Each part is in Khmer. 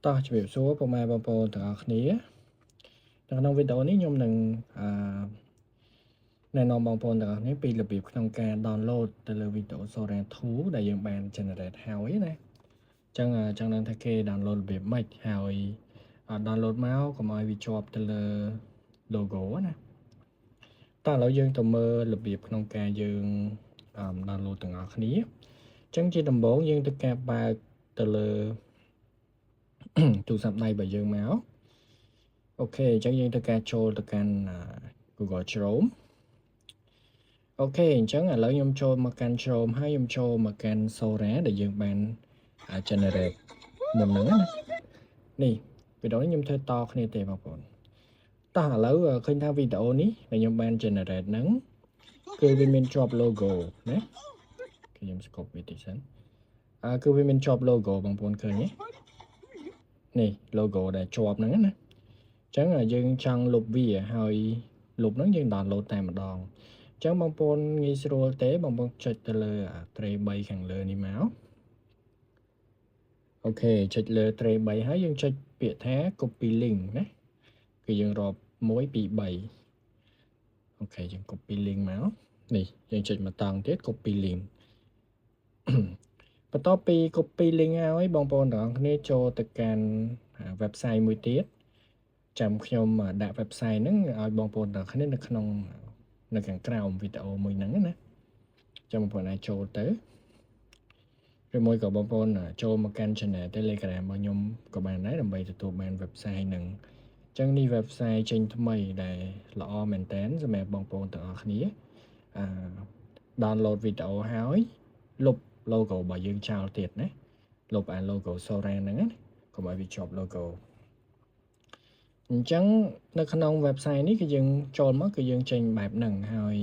តោះជំរាបសួរពុកម៉ែបងប្អូនទាំងអស់គ្នានៅក្នុងវីដេអូនេះខ្ញុំនឹងអឺណែនាំបងប្អូនទាំងអស់គ្នាពីរបៀបក្នុងការ download ទៅលើវីដេអូ Sora 2ដែលយើងបាន generate ហើយណាអញ្ចឹងចង់ដឹងថាគេ download របៀបម៉េចហើយ download មកកុំឲ្យវាជាប់ទៅលើ logo ណាតោះឥឡូវយើងទៅមើលរបៀបក្នុងការយើង download ទាំងអស់គ្នាអញ្ចឹងជាដំបូងយើងទៅការបើកទៅលើទូរស័ព្ទដៃរបស់យើងមក OK អញ្ចឹងយើងត្រូវការចូលទៅកាន់ Google Chrome OK អញ្ចឹងឥឡូវខ្ញុំចូលមកកាន់ Chrome ហើយខ្ញុំចូលមកកាន់ Sora ដែលយើងបាន generate មុនហ្នឹងណានេះវីដេអូនេះខ្ញុំធ្វើតគ្នាទេបងប្អូនតោះឥឡូវឃើញថាវីដេអូនេះដែលខ្ញុំបាន generate ហ្នឹងគឺវាមានជាប់ logo ណាខ្ញុំ stop វាតិចសិនអើគឺវាមានជាប់ logo បងប្អូនឃើញទេនេះ logo ដែលជាប់ហ្នឹងណាអញ្ចឹងយើងចង់លុបវាហើយលុបហ្នឹងយើង download តែម្ដងអញ្ចឹងបងប្អូនងាយស្រួលទេបងប្អូនចុចទៅលើ tray 3ខាងលើនេះមក OK ចុចលើ tray 3ហើយយើងចុចពាក្យថា copy link ណាគឺយើងរាប់1 2 3 OK យើង copy link មកនេះយើងចុចមកតង់ទៀត copy link បន្ទាប់ពី copy link ហើយបងប្អូនទាំងអស់គ្នាចូលទៅកាន់ website មួយទៀតចាំខ្ញុំដាក់ website ហ្នឹងឲ្យបងប្អូនទាំងគ្នានៅក្នុងនៅខាងក្រោមវីដេអូមួយហ្នឹងណាចាំបងប្អូនអាចចូលទៅឬមួយក៏បងប្អូនចូលមកកាន់ channel Telegram របស់ខ្ញុំក៏បានដែរដើម្បីទទួលបាន website ហ្នឹងអញ្ចឹងនេះ website ចេញថ្មីដែលល្អមែនតើសម្រាប់បងប្អូនទាំងអស់គ្នាអឺ download វីដេអូហើយលុប logo របស់យើងចោលទៀតណា លុបអា logo Sora ហ្នឹងណាកុំឲ្យវាជាប់ logo អញ្ចឹងនៅក្នុង website នេះគឺយើងចូលមកគឺយើងចេញបែបហ្នឹងហើយ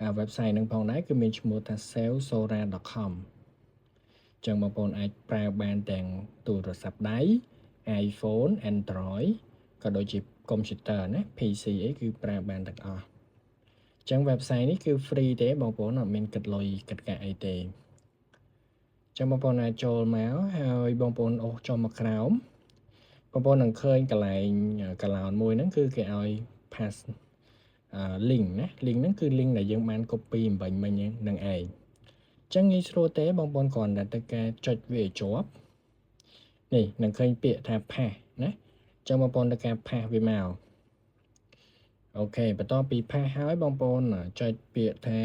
អា website ហ្នឹងផងដែរគឺមានឈ្មោះថា savesora.com អញ្ចឹងបងប្អូនអាចប្រើបានទាំងទូរស័ព្ទដៃ iPhone Android ក៏ដូចជា computer ណា PC អីគឺប្រើបានទាំងអស់អញ្ចឹង website នេះគឺ free ទេបងប្អូនអត់មានគិតលុយគិតកាក់អីទេអញ្ចឹងបងប្អូនអាចចូលមកហើយបងប្អូនអូសចុះមកក្រោមបងប្អូននឹងឃើញកន្លែងកឡោនមួយហ្នឹងគឺគេឲ្យ paste link ណា link ហ្នឹងគឺ link ដែលយើងបាន copy អម្បាញ់មិញហ្នឹងឯងអញ្ចឹងងាយស្រួលទេបងប្អូនគ្រាន់តែទៅការចុចវាឲ្យជាប់នេះនឹងឃើញពាក្យថា paste ណាអញ្ចឹងបងប្អូនទៅការ paste វាមក OK បន្ទាប់ពី paste ហើយបងប្អូនចុចពាក្យថា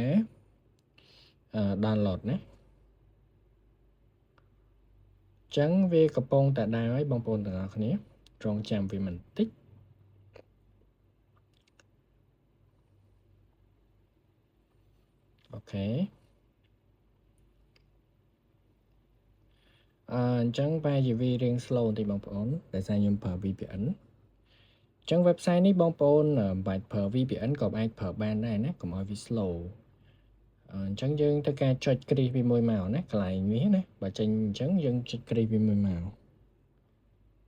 download ណាអញ្ចឹងវាកំពុងតែដើរហើយបងប្អូនទាំងអស់គ្នារងចាំវាបន្តិច OK អញ្ចឹងប្រហែលជាវារៀង slow បន្តិចបងប្អូនដោយសារខ្ញុំប្រើ VPN អញ្ចឹង website នេះបងប្អូនមិនបាច់ប្រើ VPN ក៏អាចប្រើបានដែរណាកុំឲ្យវា slow អញ្ចឹងយើងត្រូវការចុចគ្រីសវាមួយមកណាកន្លែងនេះណាបើចេញអញ្ចឹងយើងចុចគ្រីសវាមួយមក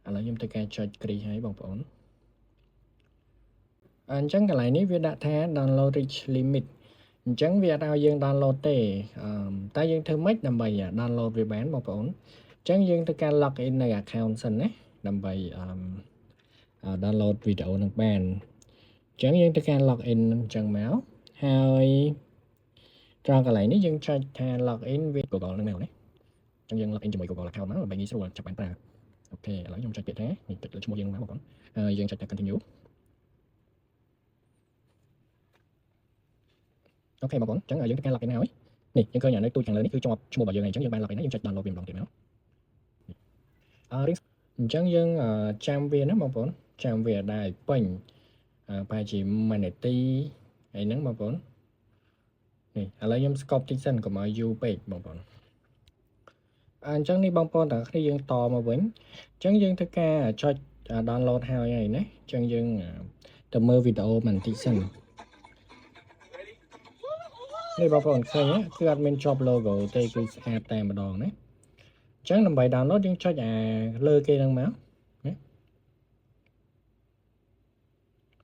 ឥឡូវខ្ញុំត្រូវការចុចគ្រីសហើយបងប្អូនអញ្ចឹងកន្លែងនេះវាដាក់ថា download reach limit អញ្ចឹងវាអត់ឲ្យយើង download ទេតែយើងធ្វើម៉េចដើម្បី download វាបានបងប្អូនអញ្ចឹងយើងត្រូវការ log in នៅ account សិនណាដើម្បីអឺ download វីដេអូនឹងបានអញ្ចឹងយើងត្រូវការ log in អញ្ចឹងមកហើយត្រង់កន្លែងនេះយើងចុចថា log in with Google នឹងមកណាអញ្ចឹងយើង log in ជាមួយ Google account មកដើម្បីងាយស្រួលចាប់បានប្រើ OK ឥឡូវខ្ញុំចុចពាក្យថានេះចុចលើឈ្មោះយើងមកបងប្អូនហើយយើងចុចថា continue OK បងប្អូនអញ្ចឹងយើងធ្វើការ log in ហើយនេះយើងឃើញនៅទូចខាងលើនេះគឺជាប់ឈ្មោះរបស់យើងហើយអញ្ចឹងយើងបាន log in ហើយយើងចុច download វាម្ដងទៀតមកអឺរៀងអញ្ចឹងយើងចាំវាណាបងប្អូនចាំវាដែរពេញប្រហែលជាមួយនាទីអីហ្នឹងបងប្អូននេះឥឡូវខ្ញុំ stop តិចសិនកុំឲ្យយូរពេកបងប្អូនអញ្ចឹងនេះបងប្អូនទាំងគ្នាយើងតមកវិញអញ្ចឹងយើងធ្វើការចុច download ហើយហើយណាអញ្ចឹងយើងទៅមើលវីដេអូបន្តិចសិននេះបងប្អូនឃើញគឺអត់មានជាប់ logo ទេគឺស្អាតតែម្ដងណាអញ្ចឹងដើម្បី download យើងចុចអាលើគេហ្នឹងមកណា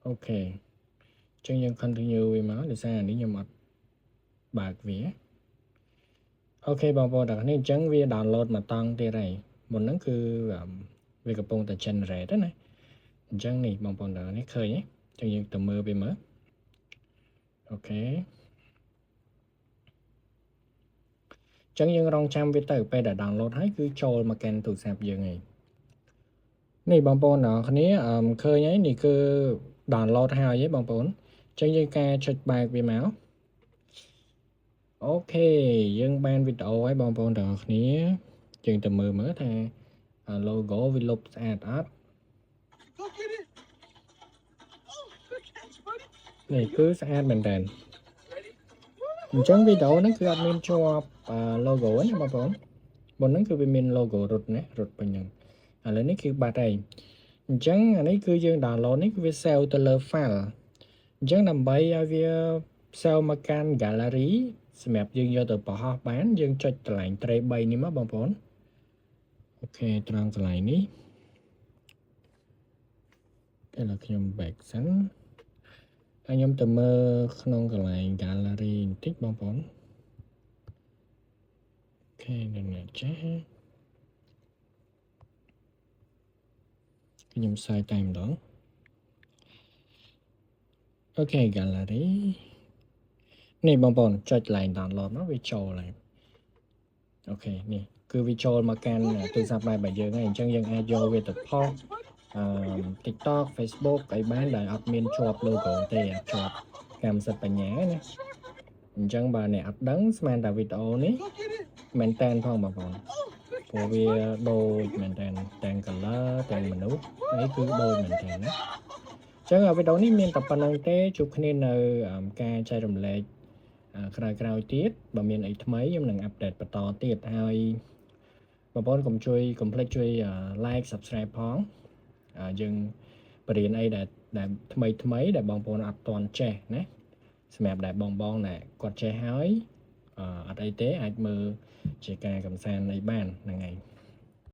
OK អញ្ចឹងយើង continue វាមកដោយសារអានេះខ្ញុំអត់បើកវា OK បងប្អូនទាំងគ្នាអញ្ចឹងវា download មកតង់ទៀតហើយមុនហ្នឹងគឺ វាកំពុងតែ generate ណាអញ្ចឹងនេះបងប្អូនទាំងនេះឃើញទេអញ្ចឹងយើងទៅមើលវាមើល OK អញ្ចឹងយើងរងចាំវាទៅពេលដែល download ហើយគឺចូលមកកាន់ទូរស័ព្ទយើងហើយនេះបងប្អូនទាំងអស់គ្នាអឺឃើញហើយនេះគឺ download ហើយហីបងប្អូនអញ្ចឹងយើងការចុចបើកវាមក OK យើងបានវីដេអូហើយបងប្អូនទាំងអស់គ្នាយើងទៅមើលមើលថា logo វាលុបស្អាតអត់ Go get it. Oh, good catch, buddy. នេះគឺស្អាតមែនតើ Ready? អញ្ចឹងវីដេអូហ្នឹងគឺអត់មានជាប់ logo ទេណាបងប្អូនមុនហ្នឹងគឺវាមាន logo រត់ណារត់ពេញហ្នឹងឥឡូវនេះគឺបាត់ហើយអញ្ចឹងអានេះគឺយើង download នេះគឺវា save ទៅលើ file អញ្ចឹងដើម្បីឲ្យវា save មកកាន់ gallery សម្រាប់យើងយកទៅបង្ហោះបានយើងចុចកន្លែង tray 3នេះមកបងប្អូន OK ត្រង់កន្លែងនេះឥឡូវខ្ញុំ back សិនហើយខ្ញុំទៅមើលក្នុងកន្លែង gallery បន្តិចបងប្អូន OK នៅណាចាស់ខ្ញុំសាយតែម្ដង OK gallery នេះបងប្អូនចុច line download មកវាចូលហើយ OK នេះគឺវាចូលមកកាន់ទូរស័ព្ទដៃរបស់យើងហើយអញ្ចឹងយើងអាចយកវាទៅផុសអឺ TikTok Facebook អីបានដែលអត់មានជាប់ logo ទេអត់ជាប់កម្មសិទ្ធិបញ្ញាណាអញ្ចឹងបើអ្នកអត់ដឹងស្មានតែវីដេអូនេះ Go get it. មែនតែនផងបងប្អូន Oh, good ព្រោះ catch, វា buddy. ដូចមែនតែនទាំង color ទាំងមនុស្សអីគឺដូចមែនតែនណាអញ្ចឹងវីដេអូនេះមានតែប៉ុណ្្នឹងទេជួបគ្នានៅការចែករំលែកក្រោយៗទៀតបើមានអីថ្មីខ្ញុំនឹង update បន្តទៀតហើយបងប្អូនកុំជួយកុំភ្លេចជួយ like subscribe ផងយើងបរៀនអីដែលដែលថ្មីថ្មីដែលបងប្អូនអត់ទាន់ចេះណាសម្រាប់ដែលបងបងដែលគាត់ចេះហើយអត់អីទេអាចមើលជាការកំសាន្តអីបានហ្នឹងហើយ។